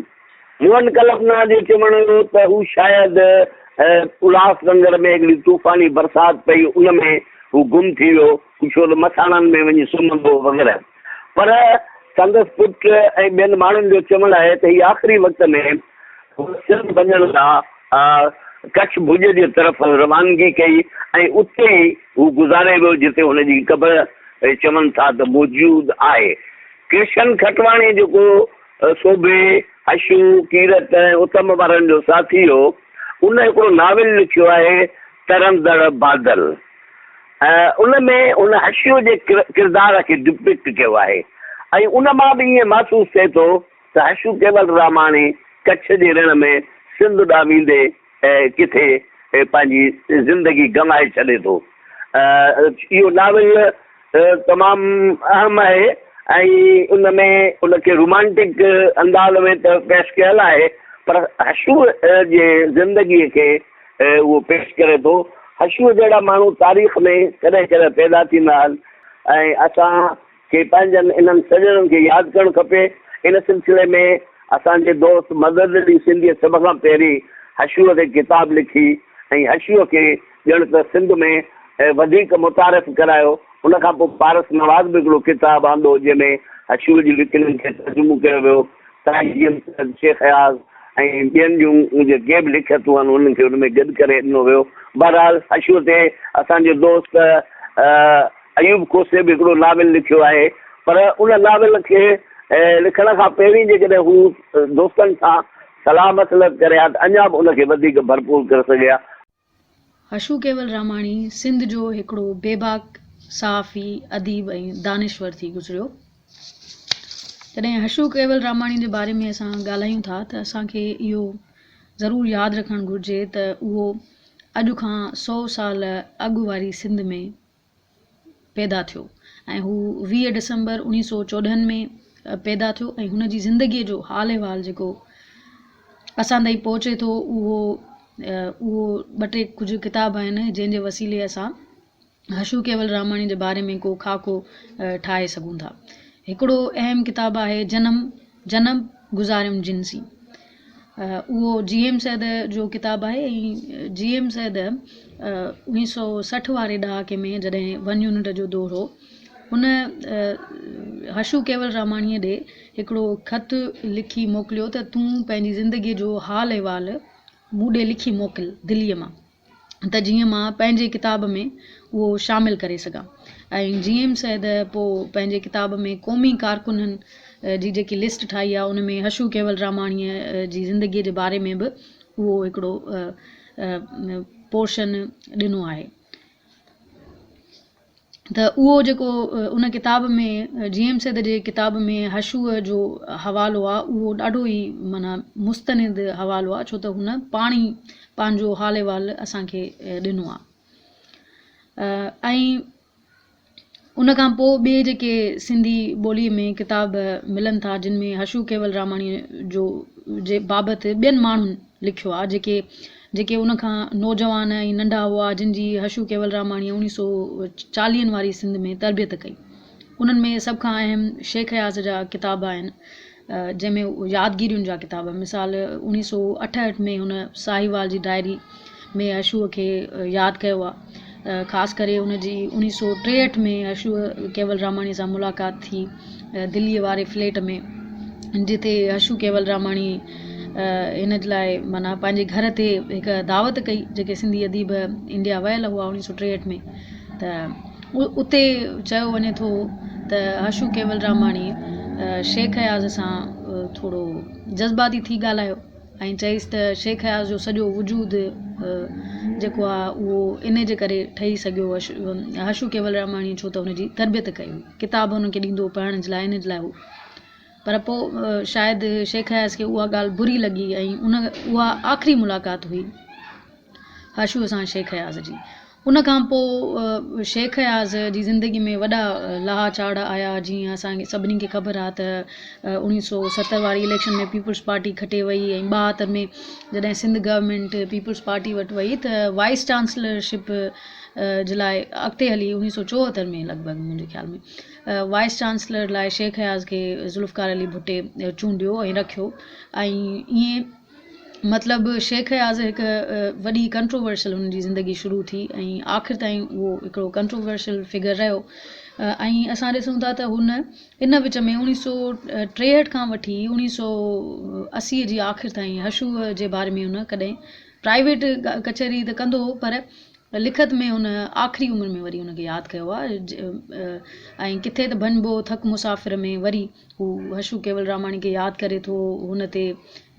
موهن ڪلپنا جو چوڻ هو ته هو شايد الهاس نگر ۾ هڪڙي طوفاني برسات پئي ان ۾ هو گم ٿي ويو، هو ڇو ته مساڻن ۾ وڃي سمهندو هو وغيره. پر سندس پٽ ۽ ٻين ماڻهن جو چوڻ آهي ته هي آخري وقت ۾ هن سنڌ وڃڻ لاء ڪڇ ڀڄ جي طرف روانگي ڪئي ۽ اتي ئي هو گذاري ويو جتي هن جي قبر چون ٿا ته موجود آهي. ڪرشن کٽواڻي جيڪو سوڀي، حشو، ڪيرت ۽ اتم وارن جو ساٿي هو، ان هڪڙو ناول لکيو آهي ترندڙ بادل ۽ ان ۾ هن حشوء جي ڪردار کي ڊپڪٽ ڪيو آهي ۽ ان مان به ائين محسوس ٿئي ٿو ته حشو ڪيولراماڻي ڪڇ جي رڻ ۾ سنڌ ڏانهن ويندي ڪٿي پنهنجي زندگي گنوائي ڇڏي ٿو. اهو ناول تمام اهم آهي ۽ ان ۾ ان کي رومانٽڪ انداز ۾ ته پيش ڪيل آهي پر حشوء جي زندگيء کي اهو پيش ڪري ٿو. حشوء جهڙا ماڻهو تاريخ ۾ ڪڏهن ڪڏهن پيدا ٿيندا آهن ۽ اسان کي پنهنجن انهن سڄڻن کي ياد ڪرڻ کپي. ان سلسلي ۾ اسان جي دوست مدد علي سنڌيء سڀ کان پهرين حشوء تي ڪتاب لکي ۽ حشوء کي ڄڻ ته سنڌ ۾ وڌيڪ متعارف ڪرايو. ان کان پوء پارس نواز به هڪڙو ڪتاب آندو جنهن ۾ حشوء جي لکڻين کي ترجمو ڪيو ويو. سائين جي ايم سيد، شيخ اياز ۽ ٻين جون جيڪي به لکيتون آهن انهن کي ان ۾ گڏ ڪري ڏنو ويو. بهرحال حشوء تي اسان جو دوست ايوب کوسي به هڪڙو ناول لکيو آهي پر ان ناول کي لکڻ کان پهرين جيڪڏهن هو دوستن سان صلاح مصلحت ڪري ها ته اڃا به ان کي وڌيڪ ڀرپور ڪري سگهي ها. حشو ڪيولراماڻي سنڌ جو هڪڙو بيباڪ صحافي، اديب ۽ دانشور ٿي گذريو. جڏهن حشو ڪيولراماڻي جي باري ۾ اسان ڳالهايون ٿا ته اسان کي اهو ضرور ياد رکڻ گهرجي ته اهو اڄ کان سئو سال اڳ واري سنڌ ۾ پيدا ٿيو ۽ هو 20 ڊسمبر 1914 ۾ پيدا ٿيو ۽ هن جي زندگيء جو حال احوال جيڪو اسان تائين پهچي ٿو اهو اهو ٻه ٽي ڪجهه ڪتاب آهن جنهن جي وسيلي اسان حشو ڪيولراماڻي جي باري ۾ ڪو خاڪو ٺاهي سگهون ٿا. هڪڙو اهم ڪتاب آهي جنم جنم گذاريم جنسي اهو جي ايم سيد جو ڪتاب آهي ۽ جي ايم سيد 1960 واري ڏهاڪي ۾ جڏهن ون يونٽ جو دور هو هن حشو ڪيولراماڻيء ڏي هڪڙو خط لکي موڪليو ته تون پنهنجي زندگيء جو حال احوال مون ڏي لکي موڪل دليء مان ته جيئن مان پنهنجي ڪتاب ۾ اهو شامل ڪري سگهان ۽ جي ايم سيد پوء پنهنجي ڪتاب ۾ قومي ڪارڪنن جي جيڪي لسٽ ٺاهي آهي ان ۾ حشو ڪيولراماڻيء جي زندگيء جي باري ۾ به اهو هڪڙو پورشن ڏنو آهي. ته اهو جيڪو ان ڪتاب ۾ جي ايم سيد جي ڪتاب ۾ حشوء جو حوالو آ اهو ڏاڍو ئي معنيٰ مستند حوالو آ ڇو ته هن پاڻ ئي پنهنجو حال احوال اسان کي ڏنو آ ۽ ان کان پوء ٻئي جيڪي سنڌي ٻوليء ۾ ڪتاب ملن ٿا جن ۾ حشو ڪيولراماڻيء جو جي بابت ٻين ماڻهن لکيو آ جيڪي جيڪي ان کان نوجوان ۽ ننڍا هئا جن جي حشو ڪيولراماڻيء اوڻيهه سو چاليهن واري سنڌ ۾ تربيت ڪئي. انهن ۾ سڀ کان اهم شيخ اياز جا ڪتاب آهن جنهن ۾ يادگيرين جا ڪتاب مثال اوڻيهه سو اٺهٺ ۾ هن ساهيوال جي ڊائري ۾ حشوء کي ياد ڪيو آ خاص ڪري ان جي اوڻيهه سو ٽيهٺ ۾ حشوء ڪيولراماڻيء سان ملاقات ٿي دليء واري فليٽ ۾ جتي حشو ڪيولراماڻي هن جي لاء معنيٰ پنهنجي گهر تي هڪ دعوت ڪئي جيڪي سنڌي اديب انڊيا ويل هئا اوڻيهه سو ٽيهٺ ۾ ته اتي چيو وڃي ٿو ته حشو ڪيولراماڻي شيخ اياز سان ٿورو جذباتي ٿي ڳالهايو ۽ چيس ته شيخ اياز جو سڄو وجود جيڪو آ اهو انهي جي ڪري ٺهي سگهيو حشو ڪيولراماڻي ڇو ته هن جي تربيت ڪئي هئي ڪتاب هن کي ڏيندو هو پڙهڻ جي لاء انهي جي لاء هو پر پوء شايد شيخ اياز کي اها ڳالهه بري لڳي ۽ ان اها آخري ملاقات هئي حشوء سان شيخ اياز جي. ان کان پوء شيخ اياز جي زندگي ۾ وڏا لاها چاڙها آيا جيئن اسان کي سڀني کي خبر آهي ته اوڻيهه سو ستر واري اليڪشن ۾ پيپلز پارٽي کٽي وئي ۽ 72 ۾ جڏهن سنڌ گورنمينٽ پيپلز پارٽي وٽ وئي ته وائيس چانسلرشپ جي لاء اڳتي هلي 1974 ۾ لڳ ڀڳ منهنجي خيال ۾ وائيس چانسلر لاء شيخ اياز کي ذوالفقار علي ڀٽي چونڊيو ۽ رکيو ۽ ائين مطلب شيخ اياز هڪ وڏي ڪنٽروورشل هن جي زندگي شروع ٿي ۽ آخر تائين اهو هڪڙو ڪنٽروورشل فگر رهيو ۽ اسان ڏسون ٿا ته هن ان وچ ۾ 1963 کان وٺي 1980 جي آخر تائين حشوء جي باري ۾ هن ڪڏهن پرائيويٽ ڪچهري ته ڪندو هو پر لکت ۾ هن آخري عمر ۾ وري هن کي ياد ڪيو آهي ۽ ڪٿي ته ڀڃبو ٿڪ مسافر ۾ وري هو حشو ڪيولراماڻي کي ياد ڪري ٿو هن تي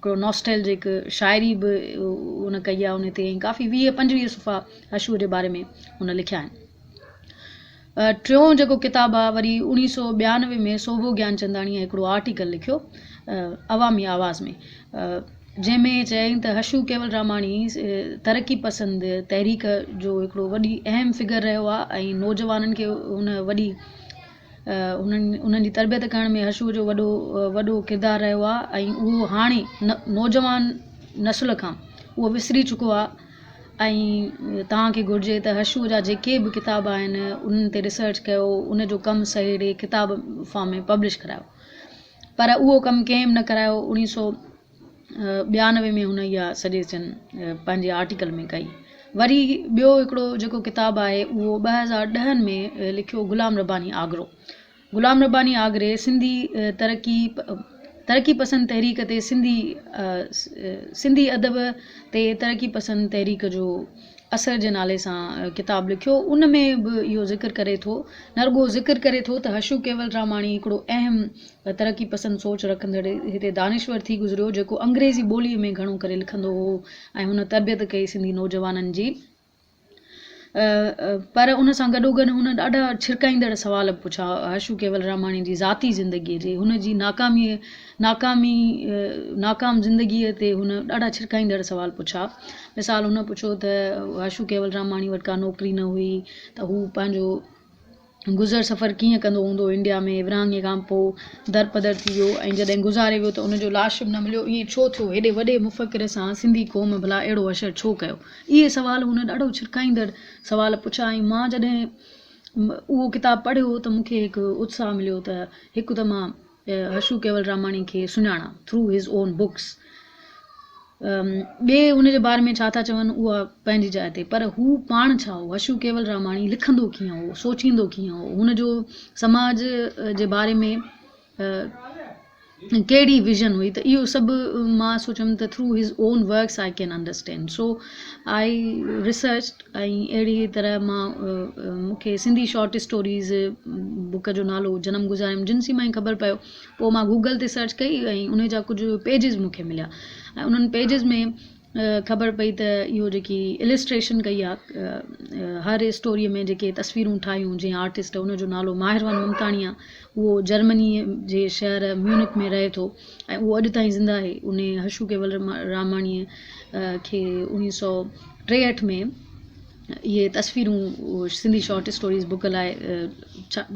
هڪڙو نوسٽيلجڪ شاعري به هن ڪئي آهي ان تي ۽ ڪافي 20 25 صفحا حشوء جي باري ۾ هن لکيا آهن. ٽيون جيڪو ڪتاب آهي وري 1992 ۾ سوڀو گيانچنداڻيء هڪڙو آرٽيڪل لکيو عوامي آواز ۾ جنهن ۾ چيائين ته حشو ڪيولراماڻي ترقي پسند تحريڪ جو هڪڙو وڏي اهم فگر رهيو آهي ۽ نوجوانن کي هن وڏي انهن انهن جي تربيت ڪرڻ ۾ حشوء جو وڏو وڏو ڪردار رهيو آهي ۽ اهو هاڻي نوجوان نسل کان اهو وسري چڪو آهي ۽ توهان کي گهرجي ته حشوء جا جيڪي به ڪتاب آهن انهن تي ريسرچ ڪيو ان جو ڪم سهيڙي ڪتاب فارم ۾ پبلش ڪرايو پر اهو ڪم ڪنهن به نه ڪرايو 1992 ۾ هن اها سجيسشن پنهنجي آرٽيڪل ۾ ڪئي وري ٻيو هڪڙو جيڪو ڪتاب آهي اهو 2010 ۾ لکيو غلام رباني آگرو غلام رباني آگري سنڌي ترقي ترقي پسند تحريڪ تي سنڌي سنڌي ادب تي ترقي پسند تحريڪ جو اثر جي نالي سان ڪتاب لکيو ان ۾ به اهو ذڪر ڪري ٿو نه رڳو ذڪر ڪري ٿو ته حشو ڪيولراماڻي هڪڙو اهم ترقي پسند سوچ رکندڙ هتي دانشور ٿي گذريو جيڪو انگريزي ٻوليء ۾ گهڻو ڪري لکندو هو ۽ هن تربيت ڪئي سنڌي نوجوانن جي پر ان سان گڏوگڏ هن ڏاڍا ڇرڪائيندڙ سوال به پڇيا حشو ڪيولراماڻي جي ذاتي زندگيء جي هن جي ناڪاميء ناڪامي ناڪام زندگيء تي هن ڏاڍا ڇرڪائيندڙ سوال پڇيا. مثال هن پڇيو ته حشو ڪيولراماڻي وٽ ڪا نوڪري نه هئي ته هو پنهنجو گذر سفر ڪيئن ڪندو هوندو انڊيا ۾ ورهاڱي کان پوء درپدر ٿي ويو ۽ جڏهن گذاري ويو ته ان جو لاش به نه مليو ائين ڇو ٿيو هيڏي وڏي مفڪر سان سنڌي قوم ڀلا اهڙو حشر ڇو ڪيو اهي سوال هن ڏاڍو ڇرڪائيندڙ سوال پڇيا ۽ مان جڏهن اهو ڪتاب پڙهيو ته مون کي هڪ اتساهه مليو ته هڪ ته مان حشو ڪيولراماڻي کي سڃاڻان ٿرو his own books ٻئي ان جي باري ۾ ڇا ٿا چون اها پنهنجي جاء تي پر هو پاڻ ڇا هو حشو ڪيولراماڻي لکندو ڪيئن هو سوچيندو ڪيئن هو هن جو سماج جي باري ۾ ڪهڙي ويزن هئي ته اهو سڀ مان سوچيم ته through his own works I can understand so I research ۽ اهڙي طرح مان مون کي سنڌي شارٽ اسٽوريز بڪ جو نالو جنم گذاريم جنسي مان ئي خبر پيو پوء مان گوگل تي سرچ ڪئي ۽ ان جا ڪجهه پيجز مون کي مليا ۽ انهن پيجز ۾ خبر پئي ته اهو جيڪي السٽريشن ڪئي آهي هر اسٽوري ۾ جيڪي تصويرون ٺاهيون جنهن آرٽسٽ ان جو نالو ماهروان ممتاڻي آهي اهو جرمني جي شهر ميونڪ ۾ رهي ٿو ۽ اهو اڄ تائين زنده آهي ان حشو ڪيول راماڻيء کي 1963 ۾ اهي تصويرون سنڌي شارٽ اسٽوريز بڪ لاء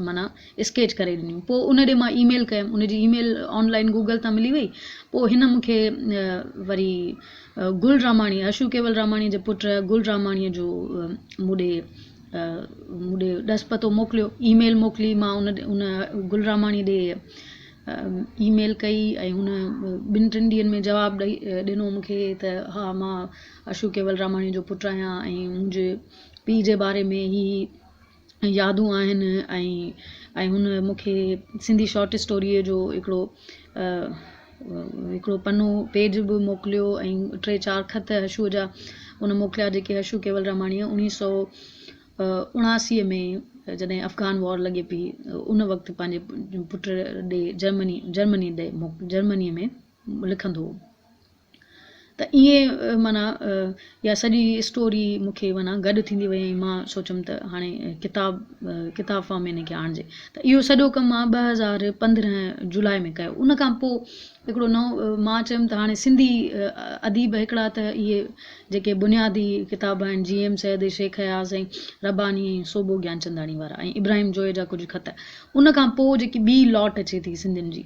معنيٰ اسڪيچ ڪري ڏنيون پوء ان ڏي مان اي ميل ڪيم ان جي اي ميل آن لائن گوگل تان ملي وئي پوء هن مون کي وري گل راماڻي حشو ڪيول راماڻي جي پٽ گل راماڻيء جو مون ڏي مون ڏي ڏس پتو موڪليو اي ميل موڪلي مان ان ان گل راماڻي ڏي اي ميل ڪئي ۽ هن ٻن ٽن ڏينهن ۾ جواب ڏئي ڏنو مون کي ته ها مان اشو ڪيولراماڻي جو پٽ آهيان ۽ منهنجي پيء جي باري ۾ هي يادون آهن ۽ ۽ هن مون کي سنڌي شارٽ اسٽوريء جو هڪڙو هڪڙو پنو پيج به موڪليو ۽ ٽي چار خط حشوء جا هن موڪليا جيڪي حشو ڪيولراماڻيء 1979 ۾ جڏهن افغان وار لڳي پئي ان وقت پنهنجي پٽ ڏي جرمني جرمني ڏي جرمنيء ۾ لکندو هو. ته ائين معنيٰ اها سڄي اسٽوري مون کي معنيٰ گڏ ٿيندي وئي ۽ مان سوچيم ته هاڻي ڪتاب ڪتاب فارم ۾ ان کي آڻجي ته اهو سڄو ڪم مان 2015 جولاء ۾ ڪيو. ان کان پوء هڪڙو نئون مان چيم ته هاڻي سنڌي اديب هڪڙا ته اهي جيڪي بنيادي ڪتاب آهن جي ايم سيد، شيخ اياز ۽ رباني ۽ سوڀو گيانچنداڻي وارا ۽ ابراهيم جويي جا ڪجهه خط ان کان پوء جيڪي ٻي لاٽ اچي ٿي سنڌين جي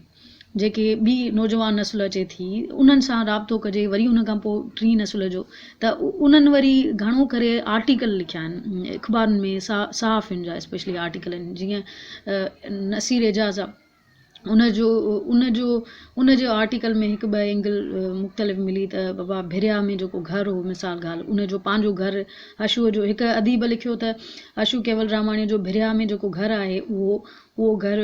جيڪي ٻي نوجوان نسل اچي ٿي انهن سان رابطو ڪجي وري ان کان پوء ٽين نسل جو ته انهن وري گهڻو ڪري آرٽيڪل لکيا آهن اخبارن ۾ صحافين جا اسپيشلي آرٽيڪل آهن جيئن نصير اعجاز آ ان جو ان جو ان جو آرٽيڪل ۾ هڪ ٻه اينگل مختلف ملي ته بابا ڀريا ۾ جيڪو گهر هو مثال ڳالهه ان جو پنهنجو گهر حشوء جو هڪ اديب لکيو ته حشو ڪيولراماڻيء جو ڀريا ۾ جيڪو گهر آهي اهو اهو گهر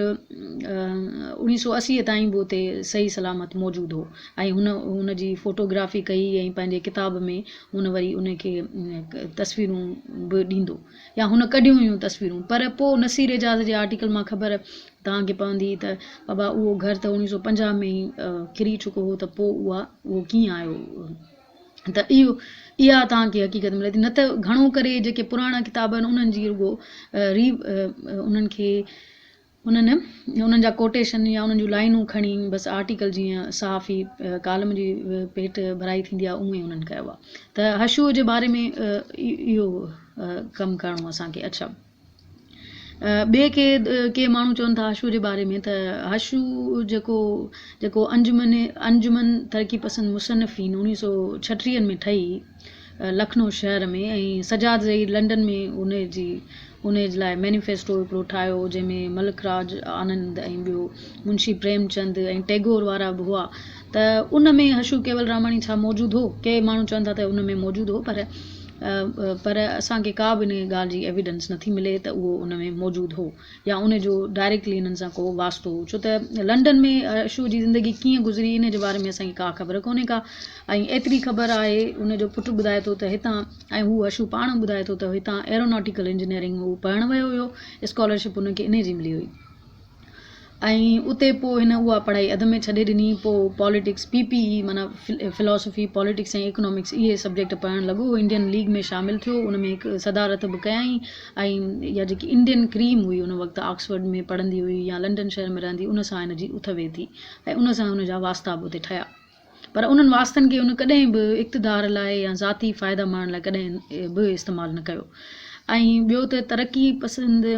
1980 تائين به اتي صحيح سلامت موجود هو ۽ هن ان جي فوٽو گرافي ڪئي ۽ پنهنجي ڪتاب ۾ هن وري ان کي تصويرون به ڏيندو يا هن ڪڍيون هيون تصويرون پر پوء نصير اعجاز جي آرٽيڪل مان خبر توهان کي پوندي ته بابا اهو گهر ته 1950 ۾ ئي ڪري چڪو هو ته پوء اها اهو ڪيئن آيو ته اهو اها توهان کي حقيقت ملي ٿي نه ته گهڻو ڪري جيڪي پراڻا ڪتاب آهن انهن جي رڳو ري انهن کي انهن انهن جا ڪوٽيشن يا انهن جون لائنون کڻي بس آرٽيڪل جيئن صحافي ڪالم جي پيٽ ڀرائي ٿيندي آهي اونئي انهن ڪيو آهي ته حشوء جي باري ۾ اهو ڪم ڪرڻو اسان کي اڇا ٻئي ڪي ڪي ماڻهو چون ٿا حشو جي باري ۾ ته حشو جيڪو جيڪو انجمن انجمن ترقي پسند مصنفين اوڻيهه سو ڇٽيهن ۾ ٺهي لکنو شهر ۾ ۽ سجاد ظهير لنڊن ۾ ان جي ان جي لاء مينيفيسٽو هڪڙو ٺاهيو جنهن ۾ ملڪ راج آنند ۽ ٻيو منشي پريم چند ۽ ٽيگور وارا به هئا ته ان ۾ حشو ڪيولراماڻي ڇا موجود هو ڪي ماڻهو چون ٿا ته ان ۾ موجود هو پر پر اسان کي ڪا به ان ڳالهه جي ايويڊنس نٿي ملي ته اهو ان ۾ موجود هو يا ان جو ڊائريڪٽلي انهن سان ڪو واسطو هو ڇو ته لنڊن ۾ اشو جي زندگي ڪيئن گذري ان جي باري ۾ اسان کي ڪا خبر ڪونهي ڪا ۽ ايتري خبر آهي ان جو پٽ ٻڌائي ٿو ته هتان ۽ هو اشو پاڻ ٻڌائي ٿو ته هتان ايروناٽيڪل انجنيئرنگ هو پڙهڻ ويو هيو اسڪالرشپ ان کي انهي جي ملي هئي. ۽ اتي پوء هن اها پڙهائي اڌ ۾ ڇڏي ڏني پوء پاليٽڪس پي پي اي معنيٰ فلاسفي پاليٽڪس ۽ اڪنامڪس اهي سبجيڪٽ پڙهڻ لڳو انڊين ليگ ۾ شامل ٿيو ان ۾ هڪ صدارت به ڪيائين ۽ اها جيڪي انڊين ڪريم هئي ان وقت آڪسفرڊ ۾ پڙهندي هئي يا لنڊن شهر ۾ رهندي ان سان هن جي اٿ ويهه ٿي ۽ ان سان هن جا واسطا به اتي ٺهيا پر انهن واسطن کي هن ڪڏهن به اقتدار لاء يا ذاتي فائدا ماڻڻ لاء ڪڏهن به استعمال نه ڪيو ۽ ٻيو ته ترقي پسند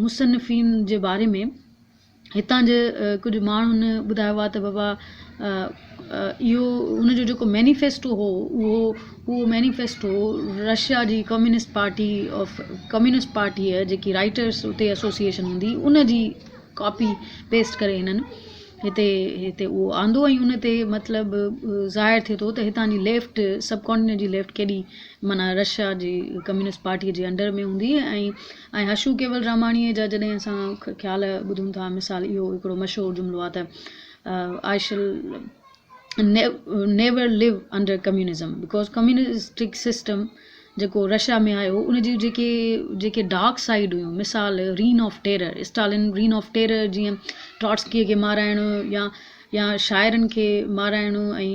مصنفين جي باري ۾ هتان جي ڪجهه ماڻهن ٻڌايو آهي ته بابا اهو ان جو جيڪو مينيفيسٽو هو اهو اهو مينيفيسٽو رشيا جي ڪميونسٽ پارٽي آف ڪميونسٽ پارٽيء جيڪي رائٽرس اتي ايسوسيئيشن هوندي ان جي ڪاپي پيسٽ ڪري هنن هتي هتي اهو آندو ۽ ان تي مطلب ظاهر ٿئي ٿو ته هتان جي ليفٽ سب ڪانٽينينٽ جي ليفٽ ڪيڏي معنيٰ رشيا جي ڪميونسٽ پارٽيء جي انڊر ۾ هوندي ۽ ۽ حشو ڪيولراماڻيء جا جڏهن اسان خيال ٻڌون ٿا مثال اهو هڪڙو مشهور جملو آهي ته I shall never live under communism because communistic system جيڪو رشيا ۾ آيو ان جون جيڪي جيڪي ڊارڪ سائيڊ هيون مثال reign of terror Stalin reign of terror جيئن ٽراٽسڪي کي مارائڻ يا يا شاعرن کي مارائڻ ۽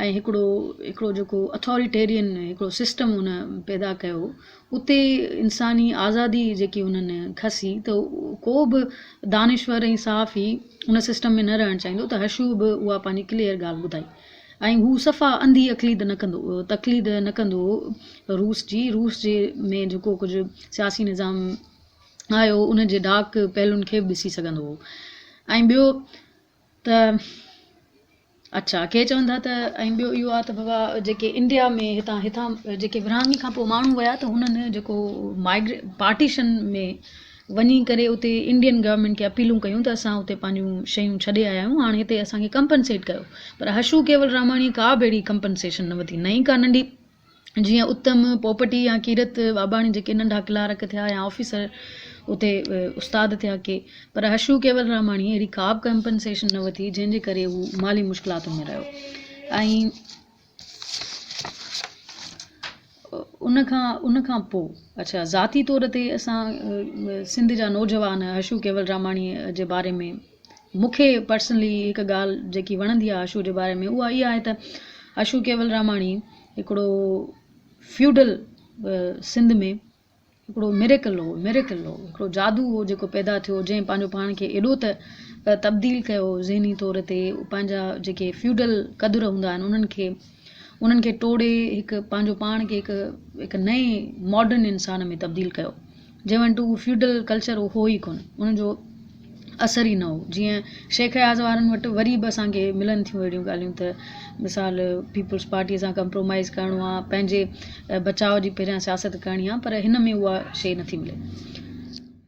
۽ هڪڙو هڪڙو جيڪو اٿاريٽيرين هڪڙو سسٽم هن پيدا ڪيو اتي انساني آزادي جيڪي انهن کسي ته ڪو به دانشور ۽ صحافي ان سسٽم ۾ نه رهڻ چاهيندو ته حشو به اها پنهنجي ڪليئر ڳالهه ٻڌائي ۽ هو صفا انڌي اقليد نه ڪندو تقليد نه ڪندو هو روس جي روس جي ۾ جيڪو ڪجهه سياسي نظام آيو ان جي ڊارڪ پهلوئن کي به ڏسي سگهندو هو ۽ ٻيو ته اڇا ڪي چون ٿا ته ۽ ٻيو اهو آهي ته بابا جيڪي انڊيا ۾ هتان هتان جيڪي ورهاڱي کان پوء ماڻهو ويا ته هنن جيڪو مائگري پارٽيشن ۾ وڃي ڪري اتي انڊين گورنمينٽ کي اپيلون ڪيون ته اسان اتي پنهنجون شيون ڇڏي آيا آهيون هاڻي هتي اسان کي ڪمپنسيٽ ڪيو پر حشو ڪيولراماڻي ڪا به اهڙي ڪمپنسيشن نه ورتي نه ئي ڪا ننڍي جيئن اتم پوپٽي يا ڪيرت ٻاٻاڻي جيڪي ننڍا ڪلارڪ ٿيا يا آفيسر اتي استاد ٿيا ڪي پر حشو ڪيولراماڻي اهڙي ڪا به ڪمپنسيشن نه ورتي جنهن جي ڪري هو مالي مشڪلاتن ۾ رهيو ۽ ان کان ان کان پوء اڇا ذاتي طور تي اسان سنڌ جا نوجوان حشو ڪيولراماڻي جي باري ۾ مون کي پرسنلي هڪ ڳالهه جيڪي وڻندي آهي حشو جي باري ۾ اها اها آهي ته حشو ڪيولراماڻي هڪڙو فيوڊل سنڌ ۾ هڪڙو مريڪل هو، Miracle هو، هڪڙو جادو هو جيڪو پيدا ٿيو جنهن پنهنجو پاڻ کي ايڏو ته تبديل ڪيو ذهني طور تي پنهنجا جيڪي فيوڊل قدر هوندا آهن انهن کي انهن کي ٽوڙي هڪ پنهنجو پاڻ کي هڪ هڪ نئين ماڊرن انسان ۾ تبديل ڪيو. جنهن وٽ اهو فيوڊل ڪلچر هو ئي ڪونه، ان جو اثر ئي نه هو. جيئن شيخ اياز وارن وٽ وري به اسان کي ملن ٿيون اهڙيون ڳالهيون ته مثال پيپلز پارٽيء سان ڪمپرومائيز ڪرڻو آ، پنهنجي بچاء جي پهريان سياست ڪرڻي آ، پر هن ۾ اها شيء نٿي ملي.